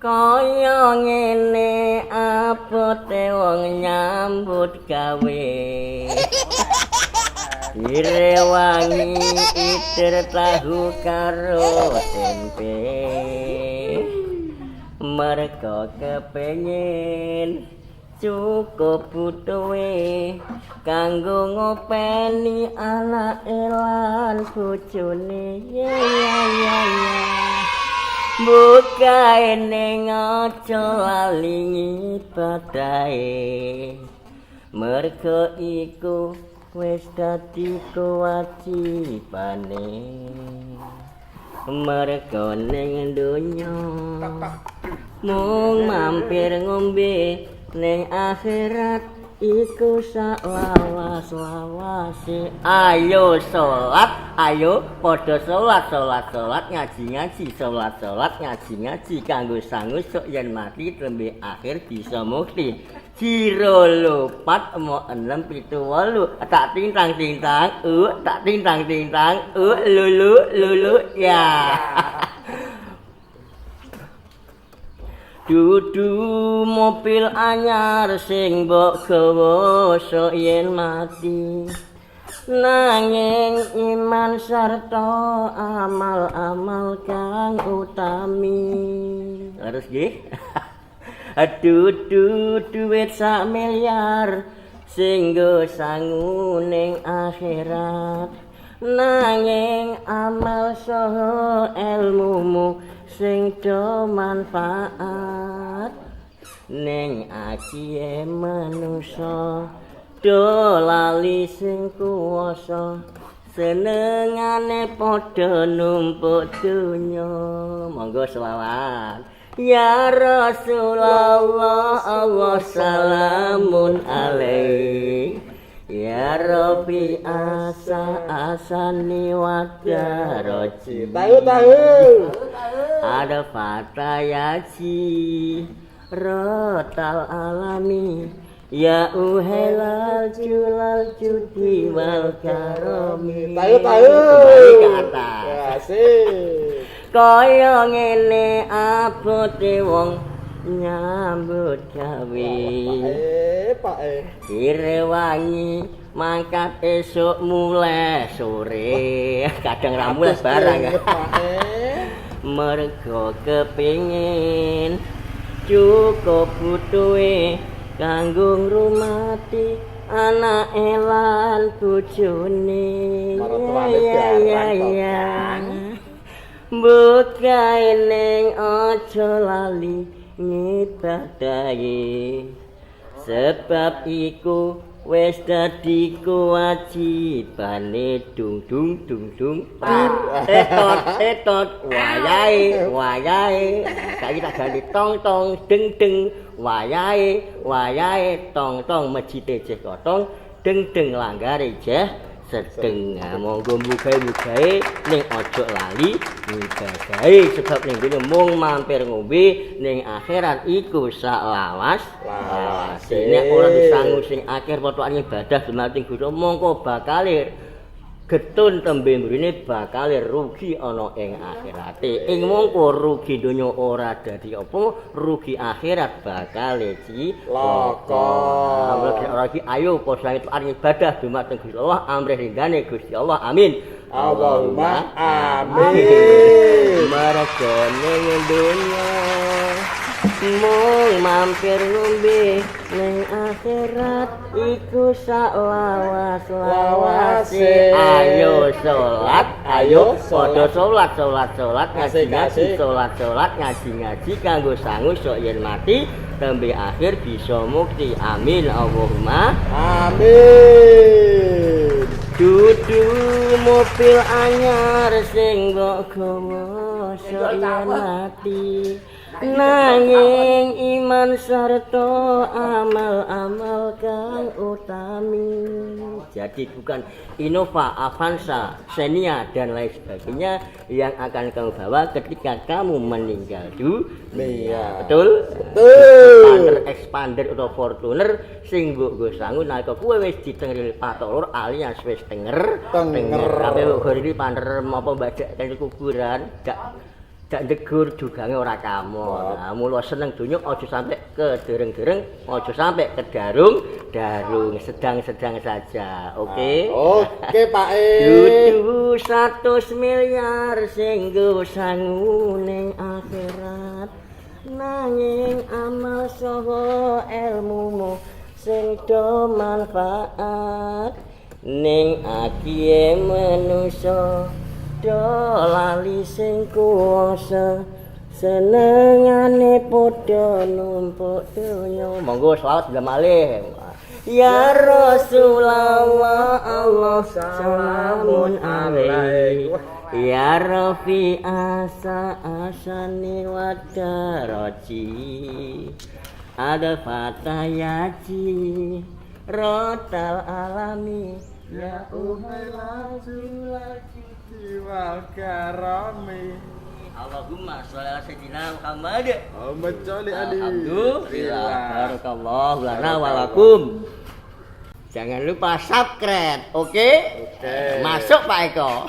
Kaya ngene abote wong nyambut gawe. Direwangi itir tahu karo tempe. Mergo kepengin cukup butuhe kanggo ngopeni anake lan bojone. Ya ya ya ya. Bukae ning aja lali ngibadahe. Mergo iku wis dadi kewajibane. Mergo ning donya mung mampir ngombe, ning akhirat iku saklawas-lawase. Ayo salat, ayo padha salat, salat, salat, ngaji, ngaji, salat, salat, ngaji, ngaji kanggo sangu sok yen mati tembe akhir bisa mukti. Jiro lupat mo 6 7 8 tak tintang tintang tak tintang tintang lulu lulu ya. Dudu mobil anyar sing mbok gawa sok yen mati, nanging iman sarta amal-amal kang utami. Harus nggih. Dudu duit sak miliar sing nggo sangu ning akhirat, nanging amal saha elmumu sing do manfaat. Ning akihe manusa do lali sing kuwasa, senengane padha numpuk donya. Monggo selawat. Ya Rasulullah, Allah salamun alaik. Ya Rabbi asa asani wadaroji. Tahu tahu. Ada fatayaji rotal alami. Ya uhelal julal judi wal karomi. Tahu tahu. Kembali ke atas. Ya, asik. Kaya ngene abote wong nyambut gawe. Pak e. Direwangi mangkat esuk mulai sore. Kadang ra mulai barang. Pak e. Mergo kepingin cukup butuhe kanggo ngrumati anake lan bojone. Maratuane barang to, Kang. Bukae ning aja lali ngibadahi, sebab iku wis dadi kewajibane. Dung dung dung dung tat tetot tetot wayahe wayahe. Saiki tak ganti tong tong deng deng wayahe wayahe tong tong masjide jeh kotong deng deng langgare jeh sedeng. Monggo mugae-mugae ning aja lali ngibadahi, sebab ning kene mung mampir ngombe, ning akhirat iku saklawas lawase. Nek ora disangu sing akhir potokan ibadah dumateng Gusti, mongko bakale getun tembe mrene bakale rugi ana ing akhirate. Ing mongko rugi donya ora dadi apa, rugi akhirat bakale cilaka. Ora iki ayo padha arep ibadah dumateng Gusti Allah amrih ridane Gusti Allah. Amin. Allahumma amin. Mergo ning donya mung mampir ngombe, ning akhirat iku saklawas lawase. Ayo salat, ayo padha salat, salat, salat, ngaji, ngaji, salat, salat, ngaji, ngaji kanggo sangu sok yen mati tembe akhir bisa mukti. Amin Allahumma amin. Dudu mobil anyar sing mbok gawa sok yen mati, nanging iman sarta amal-amal kang utami. Jadi bukan Innova, Avanza, Xenia dan lain sebagainya yang akan kamu bawa ketika kamu meninggal dunia. Betul? Betul. Expander, Expander atau Fortuner sing mbok nggo sangu nalika kowe wis ditengeril patolor alias wis tenger tenger. Kabeh mbok goreni pander apa mbajak kene kuburan gak Dak ndegur dugange ora kamon. Nah, mula seneng donya aja sampe kedereng-dereng, aja sampe kedarung darung, sedang-sedang saja. Oke? Oke, Pak E. Dudu 100 miliar sing nggo sangu ning akhirat. Nanging amal saha elmumu sing do manfaat ning akiye manusa do lali sing kuwasa, senengane padha numpuk donya. Monggo selawat sebelah malih. Ya Rasulullah, Allah salamun alaik. Ya Rafi asa asani wadaraji. Ada fatayaji rotal alami. Ya uhai laju laju Wal karami. Allahumma sholli ala sayyidina Muhammad. Allahumma sholli alaihi. Alhamdulillah. Barakallahu lana wa lakum. Jangan lupa subscribe, oke? Oke. Masuk, Pak Eko.